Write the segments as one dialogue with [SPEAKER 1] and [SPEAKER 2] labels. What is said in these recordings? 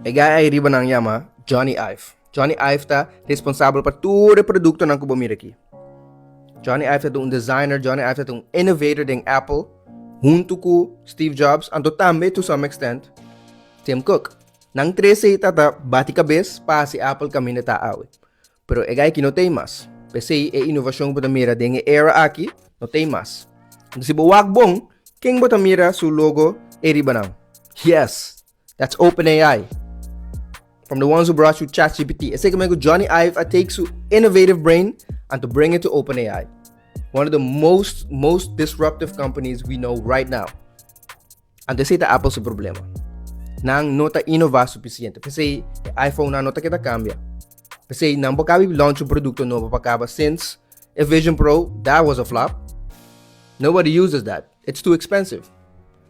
[SPEAKER 1] E guy ei riba nan yama Jony Ive. Jony Ive ta responsabel pa tur e produktonan ku bo mira aki. Jony Ive ta un designer, Jony Ive ta un innovator den Apple huntu ku Steve Jobs anto tambe to some extent Tim Cook. Nan tres ei ta ta bati kabes pa hasi Apple kaminda ta awe. Pero e guy aki no ta ei mas. P'esei e inovashon ku bo ta mira den e era aki no ta ei mas. Anto si bo wak bon, ken bo ta mira su logo ei riba nan? Yes! That's OpenAI. From the ones who brought you ChatGPT. Esei ku Jony Ive a take su innovative brain and to bring it to OpenAI. One of the most disruptive companies we know right now. Anto esei ta Apple su problema. Nan no ta inová sufisiente. P'esei e iPhone nan no ta keda kambia. P'esei nan por kabi launch un produkto nobo pa kaba since e Vision Pro, that was a flop. Nobody uses that. It's too expensive.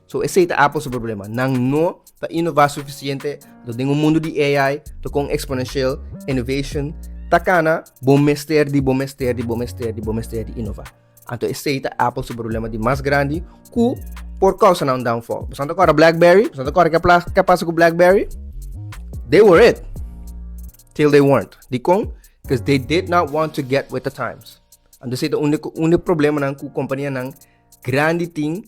[SPEAKER 1] So esei ta Apple su problema. Nan no ta inová sufisiente. Anto den un mundu di AI, ta kon exponential innovation ta kana, bo mester di bo mester di bo mester di bo mester di inová. Anto esei ta Apple su problema di mas grandi ku por kousa nan un downfall. Bo ta kòrda BlackBerry? Bo ta kòrda ke a pasa ku BlackBerry? They were it till they weren't. Dikon? Because they did not want to get with the times. Anto esei ta un di problemanan ku kompanianan grandi tin,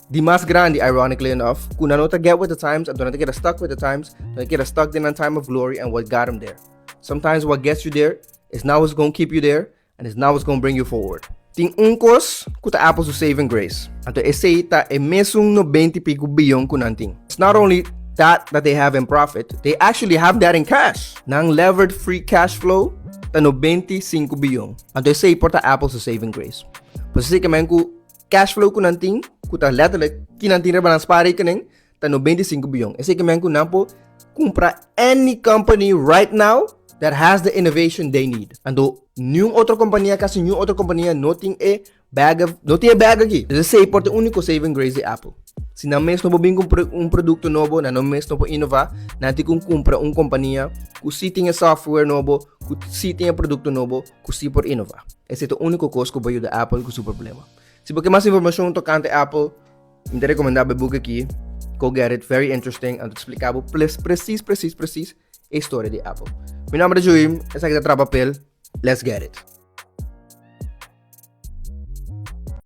[SPEAKER 1] di mas grandi, ironically enough, ku nan no ta get with the times, anto nan ta keda stuck with the times, nan ta keda stuck den nan time of glory and what got them there. Sometimes what gets you there is not what's gonna keep you there and is not what's gonna bring you forward. Tin un kos ku ta Apple su saving grace. Anto esei ta e mesun 90 i piku biyon ku nan tin. It's not only that that they have in profit, they actually have that in cash. Nan levered free cash flow ta 95 biyon. Anto esei por ta Apple su saving grace. Pues esei ke men ku cash flow ku nan tin, ku ta letterlijk ki nan tin riba nan spaarrekening, ta 95 biyon. Esei ke men ku nan por kumpra any company right now that has the innovation they need. Anto ningun otro kompania, kasi ningun otro kompania no tin e bag of, no tin e bag aki. Esei por ta e úniko saving grace di Apple. Si nan mes no por bin ku un produkto nobo, nan no mes no por inová, nan tin ku kumpra un kompania ku si tin e software nobo, ku si tin e produkto nobo, ku si por inová. Esei ta e úniko kos ku por yuda Apple ku su problema. Si bo ke mas informashon tokante Apple, mi ta rekomendá e book aki. Go get it, very interesting. Anto ta splika presis, presis, presis e historia di Apple. Mi nòmber ta Juim, esaki ta Trapapel. Let's get it.